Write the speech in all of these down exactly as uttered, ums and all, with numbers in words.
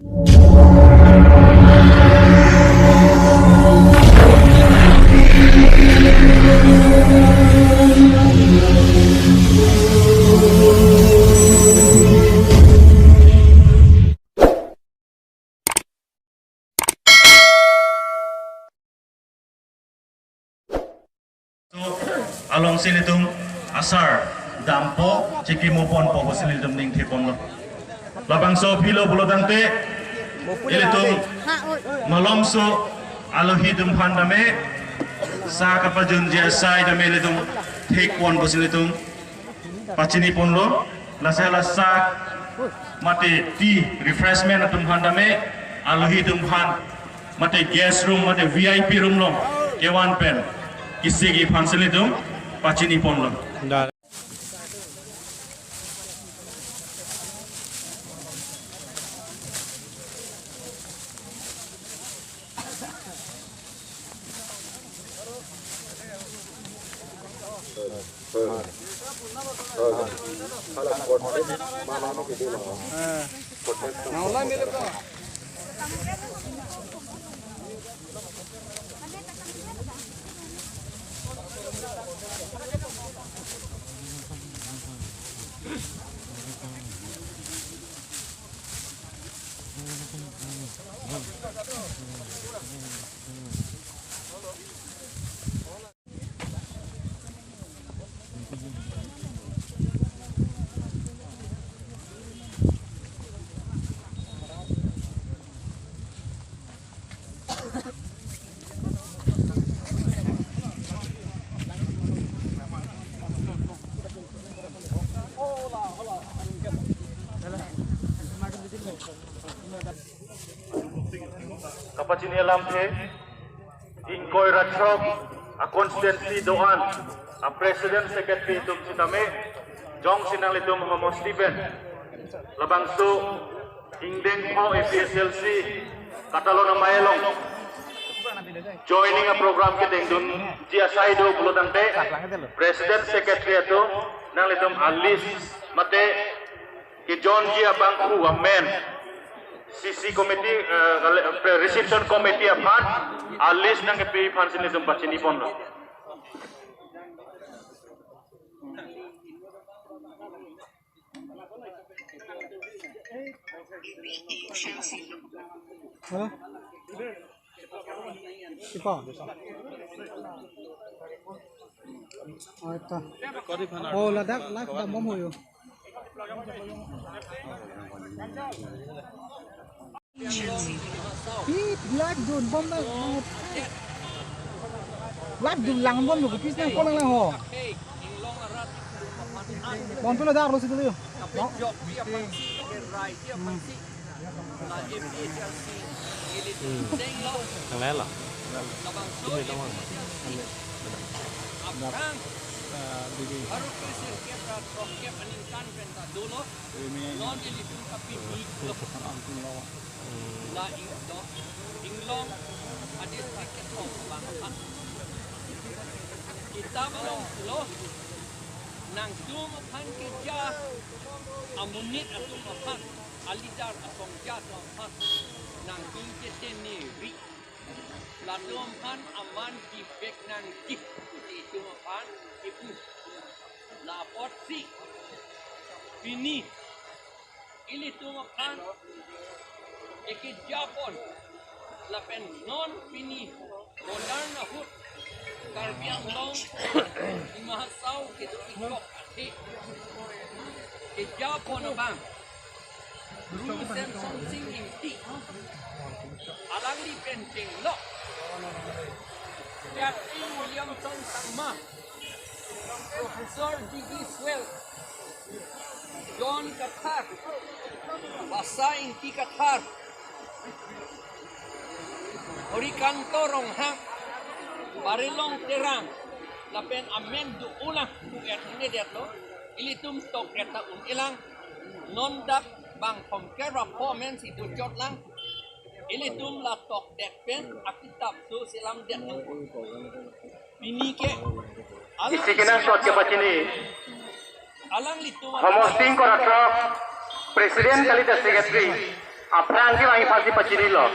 So, alongsi ilitum asar dampo, chikimo ponpo pusi ilitum ningthe ponlo. Labangso aphi lo pulotangte, ilitum malomso alohi atum aphan tame sa kapajunji asai tame ilitum thek pon pusi ilitum pachini ponlo. Lasi hala sa mate tea refreshment atum aphan tame, alohi atum aphan mate guest room mate V I P room along kevan pen kisigi aphansi ilitum pachini ponlo. Kapachini alamthe, ingkoi ra throk a constituency do-an a president secretary atum sitame jongsi nanglitum homosti pen labangso ingdeng pho A P H L C Katalon Amei along joining a program kedengdunji asai do pulotangte, president secretary atum nanglitum a list mate kejoinji abangphu amen C C committee, eh, kali, eh, reception committee aphan a list nangkepi aphansi ilitum pachini ponlo. Halo? Ipo? Oh, ito. Oh, ladak live dambom ho yo. Ih, live dunbom na. Live dun langbom lo, kis nang ko lang lang ho. Bon pelo dar lo situ yo. No? Hmm. Ang lelo. Ini dong. Aphrang, ah, digi. Baru ke sirkep rat rongkep aningkan pen ta dolo. Ini. Non ilitum kapi di. La ing do, inglong a district kethom abang aphan. Kita malom lo, nangtum aphan keja amonit atum aphan, a leader asongja atum aphan, nangtum keteneri. Latum aphan aman kivek nangji, itum aphan kipu. La apotsi pini ilitum aphan ekeja pon lapen non pini modern ahut Karbi Anglong Dima Hasao kedo ikok athe keja pon abang Bru Semson Sing Ingti, alangli pen chenglok Captain Williamson Sangma, Professor D D Swell, John Kathar, Basa Ingti Kathar, Horikanto Ronghang, Barilong Terang, lapen amen do-olang pu-et hini detlo, ilitum tok-et ta un-elang, non dak bang thomkep ra pho amen si dochotlang, ilitum la tokdet pen akitap so selamdet nangpo. Pini ke isi kenangsot kepachini. Alanglitum homosti ingkoi ra throk, president kalite secretary. Aphrang kevangji aphansi pachinilo.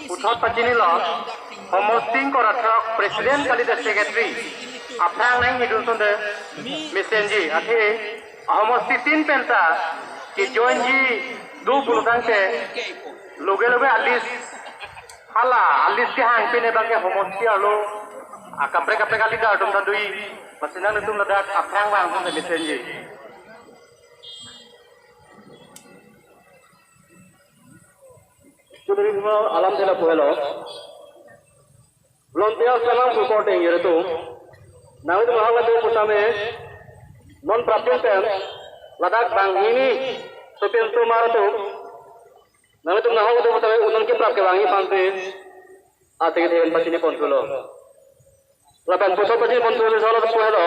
Puthot pachinilo. Homosti ingkoi ra throk president kalidet secretary. Aphrang nanghidun sonte mesenji. Athe ahomosti tin penta kejoinji do pulotangte loge loge a-list, hala a-list kehang pine abangke homosti arlo akaprek kaprek a-leader atum ta do-i. Lasi nangtum ladak aphrang vang sonte mesenji. Chudri Bhima alam thela pu helo. Volunteers alam pu korte ingjir atum. Nangtum ahok lado pusitame non prapjin pen ladak banghini sopin sumar atum. Nangtum ahok lado pusitame unon keprap kevangji aphansi asegit hen pachini ponthulo. Lapen puthot pachini ponthulo solo pu helo.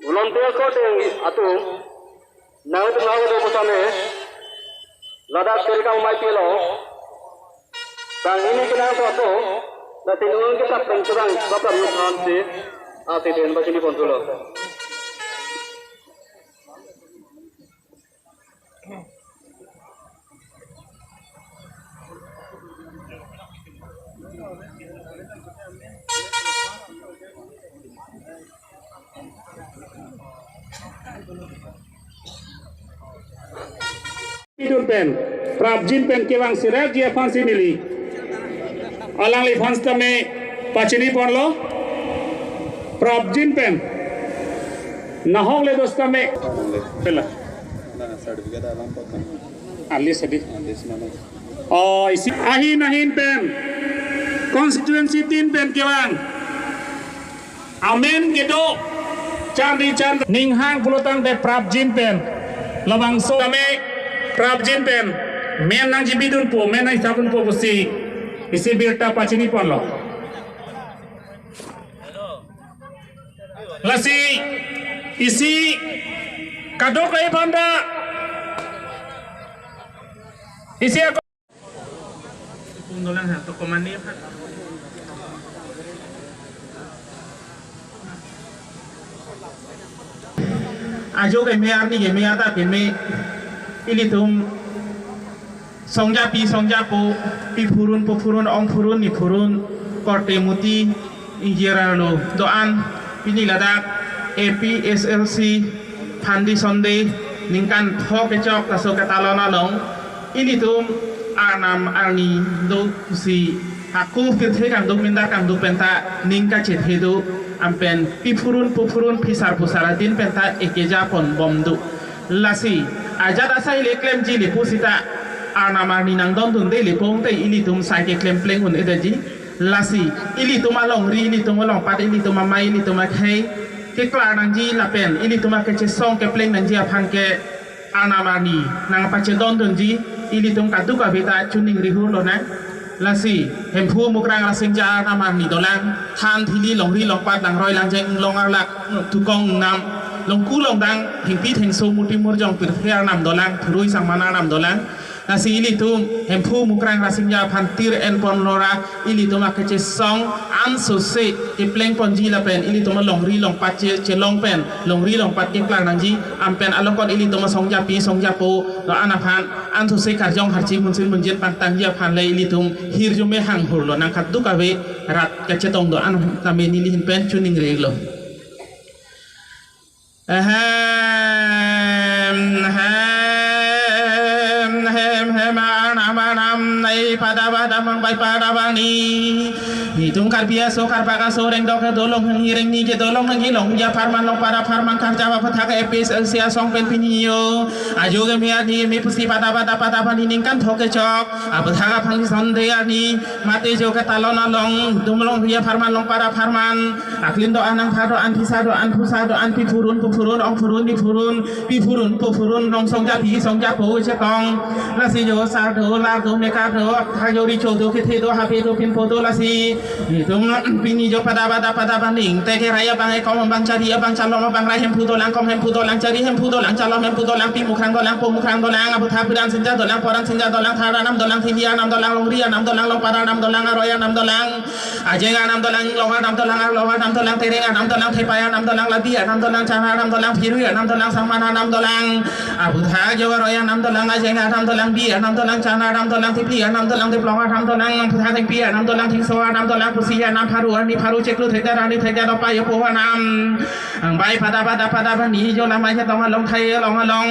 Volunteer korte atum, nangtum ahok lado pusitame ladak Sirkang Maipilo banghini kenangsot do, lasi non keprap pen churang keprapji aphansi asegit hen pachini ponthulo. Idun pen, prapjin pen kevang sirapji aphansi neli alangliphan sitame pachini ponlo, prapjin pen, nahok lado sitame. Pela. Nah, certificate alam pakai. Alis tadi. Alis mana? Oh, isi ahin ahin pen constituency tin pen kevang amen kedo, chan ri chan ning hang pulotangte prapjin pen labangso tame prapjin pen men nangchibidunpo, men nangchabunpo pusi isi birta pachini ponlo. Lasi isi kadokave aphanta isi ako. Pung dolang ha, to komani ha. Ajo keme arni keme ata keme ilitum songjapi songjapo, piphurun pophurun, ongphurun niphurun, korte muti ingjir arlo do-an pini ladak A P S L C Phandi Sunday ningkan throk kechok laso ketalon along ilitum arnam arni do pusi hako pirthe kangduk minda kangduk penta ning kachethe do, anpen piphurun pophurun phisar phusar adin penta ekeja ponbom do. Lasi ajat asai le klemji le pusita arnam arni nangdondunde le pongte ilitum sai keklem pleng un-edetji. Lasi ilitum alongri, ilitum alongpat, ilitum amei, ilitum akhei keklar nangji lapen ilitum akechesong kepleng nangji aphan ke arnam arni nangpachedondunji, ilitum kadokave ta choningri hur lonang. Lasi Hemphu Mukrang Rasinja arnam arni dolang, than thili longri longpat langroi langjeng, long arlak thukong nam, longku longdang, thengpi thengso murti murjong pirthe arnam dolang, thurui sangman arnam dolang. Lasi ilitum Hemphu Mukrang Rasinja aphan tir en ponlo ra ilitum akechesong ansose kepleng ponji lapen ilitum alongri longpat che-, chelong pen longri longpat keklar nangji, anpen alokot ilitum asongjapi songjapo do-an aphan ansose karjong harchi munsin munjin pangtangji aphan le ilitum hirjume hang hur lonang, kadokave rat kachetong do-an tame neli ahin pen choningri lo. Ahem, hem, hem, hem, anam, anam, nei pada pada mangbai pada bani. Itum Karbi aso, Karpak aso, rengdok kedo longnangji, rengni kedo longnangji, longri apharman, longpat apharman, karjap apathak A P S L C asong pen pini yo. Ajo keme arni keme pusi pada pada pada bani ningkan throk kechok. Apathak aphan Sunday arni, mate jo ketalon along, dum longri apharman, longpat apharman. Aklin do-an, angpha do-an, phisa do-an, phusa do-an, piphurun pophurun, ongphurun niphurun, piphurun pophurun, long songjapi songjapo chetong. Lasi jo sar do, lar do, mekar do, Hajori chodo kethe do, habe do, pinpo do, lasi itum pini jo pada pada pada baning teke raya bang ekom bang chari bang chalom bang rai hemphu dolang, kom hemphu dolang, chari hemphu dolang, chalom hemphu dolang, pi mukrang dolang, po mukrang dolang, aputhak piran sinja dolang, poran sinja dolang, thar anam dolang, thili anam dolang, longri anam dolang, longpar anam dolang, aroi anam dolang, ajeng anam dolang, long anam dolang, arlong anam dolang, tereng anam dolang, thepai anam dolang, labi anam dolang, chana anam dolang, phirui anam dolang, sangman anam dolang, aputhak jo aroi anam dolang, ajeng anam dolang, bi anam dolang, chana anam dolang, thipli anam dolang, theplong anam dolang, aputhak thengpi anam dolang, thengso anam dolang, pusi anam, pharu, arni pharu, chiklo thekdet, arni thekdet, opai opo anam. Angbai pada pada pada bani jo lamai chetong along, thai along along.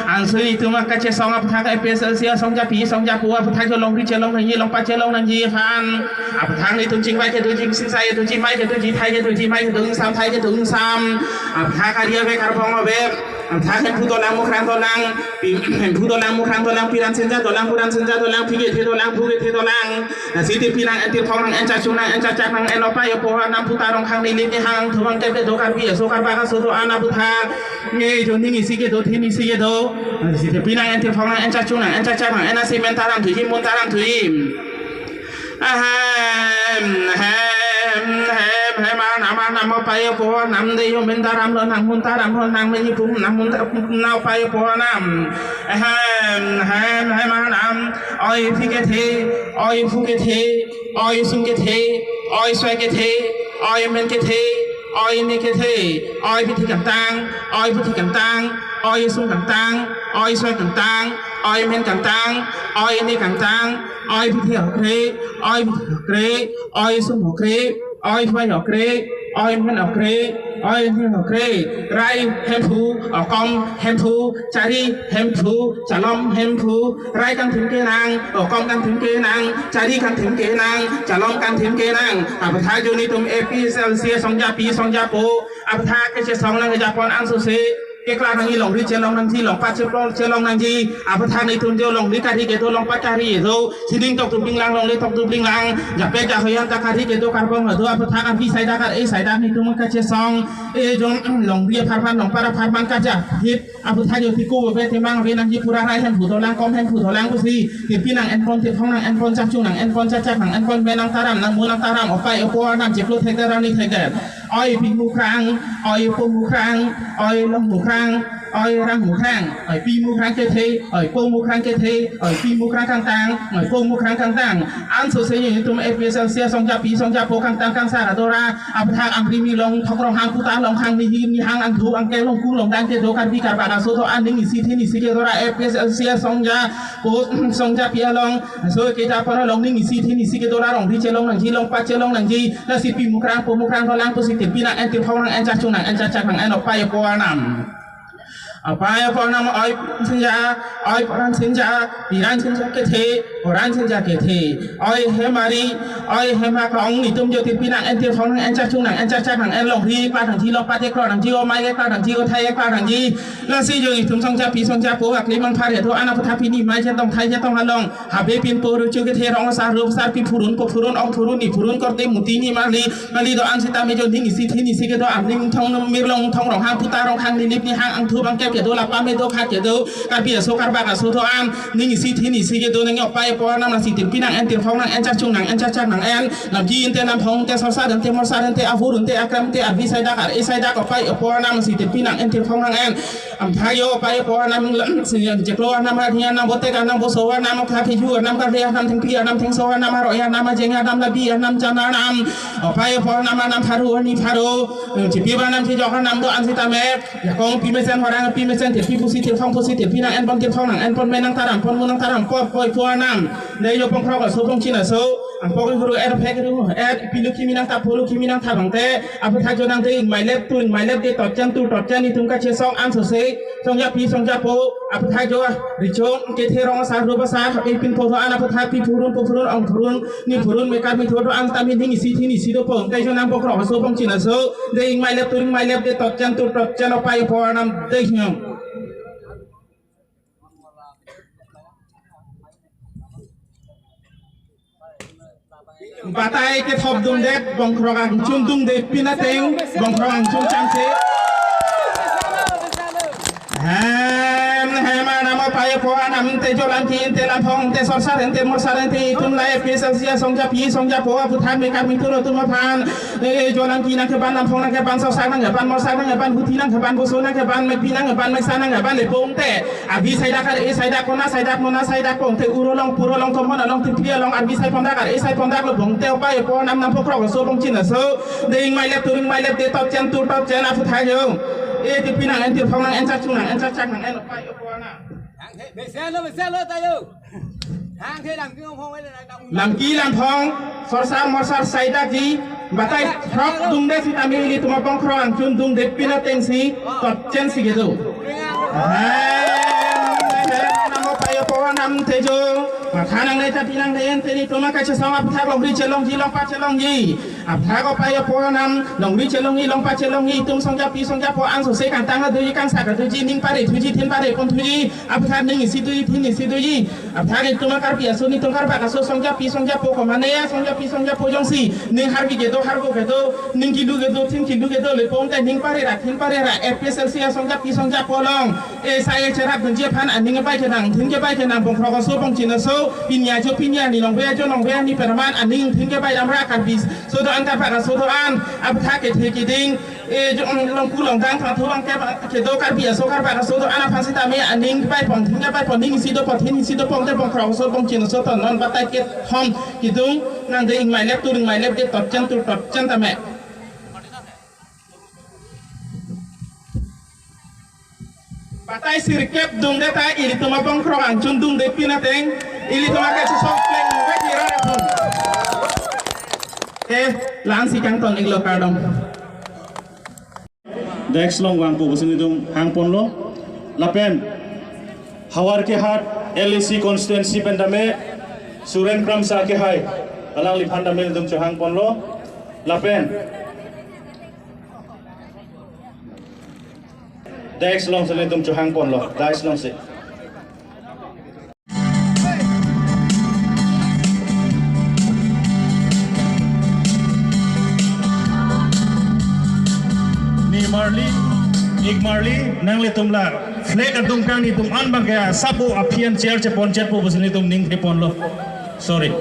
Angsui itum kachesong aputhak A P H L C asong japi song japo aputhak jo longri chelong nangji, longpat chelong nangji aphan, aputhak netum chingvai kedo, chingsingsai kedo, chingvai kedo, chithai kedo, chimai kedo, ingsam thai kedo, ingsam. Aputhak kari ave, karbong ave. Aputhak hemphu dolang, mukrang dolang, pi-, hemphu dolang, mukrang dolang, piran sinja dolang, puran sinja dolang, pi kethe dolang, phu kethe dolang. Lasi tirpi nang-en, tirphong nang-en, chachung nang-en, chachak nang-en, opai opo anam, puta rong khang neli ni hang thuvang kedo, Karbi aso karbak aso do-an aputhak. Nge jo ning isi kedo, thin isi kedo. Lasi tirpi nang-en, tirphong nang-en, chachung nang-en, chachak nang-en, asi men taram thuji, mun taram thuji. Ahem, hem, hem, hem, anam, anam, opai opo anam, de jo men taram lo nang, mun taram lo nang, men ipum nang, mun taram lo opai opo anam. Ahem, hem, hem, anam, oi phi kethe, oi phu kethe, oi sung kethe, oi soi kethe, oi men kethe, oi ne kethe, oi pithi kangtang, oi puthi kangtang, oi sung kangtang, oi soi kangtang, oi men kangtang, oi ne kangtang, oi pithi hokre, oi puthi hokre, oi sung hokre, oi soi hokre, oi men hokre, oi ne hokre. Rai hemphu, okom hemphu, chari hemphu, chalom hemphu, rai kangthim kenang, okom kangthim kenang, chari kangthim kenang, chalom kangthim kenang. Aputhak jo netum A P H L C asong japi song japo aputhak kachesong nang japon ansose keklang nangji, longri chelong nangji, longpat chelong nangji. Aputhak netum jo longri kari kedo, longpat kari kedo, sining tok dubling lang, longle tok dubling lang, jape jahoyan ta kari kedo, karbong kedo, aputhak arvi saidak, ar-e saidak netum kachesong, e jo longri apharman, longpar apharman kachehit aputhak jo tiko bebe temang ave nangji, pura rai hemphu dolang, kom hemphu dolang pusi tirpi nang-enpon, tirphong nang-enpon, chachung nang-enpon, chachak nang-enpon, men nang taram, nang mun nang taram, opai opo anam, chiklo thekdet, arni thekdet. Oi pi mukrang, oi po mukrang, oi long mukrang, oi rang mukrang, oi pi mukrang kethe, oi po mukrang kethe, oi pi mukrang kangtang, oi po mukrang kangtang. Ansose netum A P H L C asong japi song japo kangtang kangsar adora aputhak amri mi long thok rong hang, puta long hang, nihi ni hang, angthu angke, longku longdang kedo, Karbi karbak aso do-an, ning isi thin isi kedora A P H L C asong japo song japi along. So keja pon along ning isi thin isi kedora, longri chelong nangji, longpat chelong nangji. Lasi pi mukrang po mukrang dolang pusi tirpi nang-en, tirphong nang-en, chachung nang-en, chachak nang-en, opai opo anam. Opai opo anam, oi sinja, oi poran sinja, piran sinja kethe, poran sinja kethe, oi hemari, oi hemakong, netum jo tirpi nang-en, tirphong nang-en, chachung nang-en, chachak nang-en, longri keklang nangji, longpat keklang nangji, omai keklang nangji, othai keklang nangji. Lasi jo netum song japi song japo akli mangphar kedo-an aputhak pini mai chetong thai chetong along, habe pinpo ruchu kethe, rong asar, rup asar, pi phurun, po phurun, ong phurun, ni phurun, korte muti, ni mali, mali do-an sitame jo ning isi thin isi kedo, amling thong, mir long thong, rong hang, puta rong hang, nilip ni hang, angthu bangkep kedo, lapame do khat kedo, Karbi aso karbak aso do-an, ning isi thin isi kedo nang, opai opo anam. Lasi tirpi nang-en, tirphong nang-en, chachung nang-en, chachak nang-en, namji ante, namphong ante, sorsar ante, morsar ante, ahur ante, akram ante, arvi saidak, ar-e saidak, opai opo anam. Lasi tirpi nang-en, tirphong nang-en. Aputhak jo opai opo anam, chiklo anam, arni anam, botek anam, boso anam, aputhak phiju anam, karle anam, thengpi anam, thengso anam, aroi anam, ajeng anam, labi anam, chana anam, opai opo anam, anam pharu, arni pharu, chipi anam, chijok anam do-an sitame, jakong pi mesen, horang pi mesen, tirpi pusi, tirphong pusi, tirpi nang-enpon, tirphong nang-enpon, men nang taram pon, mun nang taram pon, opai opo anam. Dei jo pongkrok aso, pongchin aso, angpok guru er phek ru er, pi lukhi mi nang tap, pho lukhi mi nang tap bangte, aputhak jo nang dei ingmai lep, tu ingmai lep, de totchan tu totchan, netum kachesong ansose, song japi song japo aputhak jo, richong kethe, rong asar, rup asar, e pinpo do-an aputhak, pi phurun, po phurun, ong phurun, ni phurun, mekar mitho do-an tame ning isi thin isi dopo, dei jo nang pongkrok aso, pongchin aso, dei ingmai lep, tu ingmai lep, de totchan tu totchan, opai opo anam, dei nyong. Batai kethop dungdet, pongkrok angchum dungdet, pin ateng pongkrok angchum changse. Hem, Ema namo payo po anam te jolang ki ente lamphong te sorsar ente morsar ente itum la A P H L C asong japi song japo aphuthak mekar mitur atum aphan. Eh, jolang ki nangkeban lamphong nangkeban sorsar nangkeban morsar nangkeban huthi nangkeban boso nangkeban mekpi nangkeban meksa nangkeban lepong te. Abi saidak ar e saidak kona saidak mona saidak pong te uro long puro long tomon along tikri along arbi sai pondak ar e sai pondak lo pong te payo po anam nangpho krok aso pong chin aso. Ding mai lep turing mai lep de top chen tur top chen aphuthak yo. Eh, tipi nang en tirphong nang en chak chung nang en chak chak nang en payo po anam. Hangke, beselo, beselo tayo. Hangke lamki lamphong wele na dam. Lamki lamphong, sorsar morsar saidak ji, batai throk dungde sitame ilitum apong krok angchun dungde pin atengsi, top chen si kedo. Hai, namo payo po anam te jo, matha nangne tapi nangne ente netum akachesong aphuthak longri chelongji longpa chelongji. Aphuthak payo po anam, longri chelongji longpa chelongji, itum song japi song japo angso se kangtang aduji kangsak aduji, ning pare thuji thin pare pon thuji, aphuthak ning isi doji thin isi doji. Aphuthak itum Karbi aso netum Karbak aso song japi song japo komane ya song japi song japo jongsi ning harbi kedo hargo kedo ning kilu kedo thin kilu kedo lepong te ning pare ra thin pare ra A P H L C asong japi song japo along. Eh, sai cherap dunji aphan aning kebai kenang thin kebai kenang pong krok aso pong chin aso pin ya jo pin ya ni long be jo long be ni perman aning thin kebai dam ra Karbi so do-an Karbak aso do-an aphuthak kethe keding. Eh, jo, mm, longku longdang thang thu bang ke, kedo Karbi aso Karbak aso do-an aphan sitame aning bai pong thin bai pon ning isi do pon thin isi do pong te pong krok aso pong chin aso ton non batai kethom kidung nang ding mai lep turing mai lep de tot chen tur tot chen tame. Batai sirkep dungde ta ilitum apong krok angchun dungde pin ateng ilitum akachesong pleng vek ira atum. Eh, lang si kangton iklo kardom. Desk along vangpo pusi netum hang ponlo. Lapen Howraghat L A C constituency pen tame Suren Kramsa kehai alangliphan tame netum chohang ponlo. Lapen desk alongsi netum chohang ponlo. Desk alongsi. Nimarli, ikmarli, nanglitum la flag adungkang netum an bang ke sapo aphi an chair chepon chetpo pusi netum ning the ponlo. Sorry.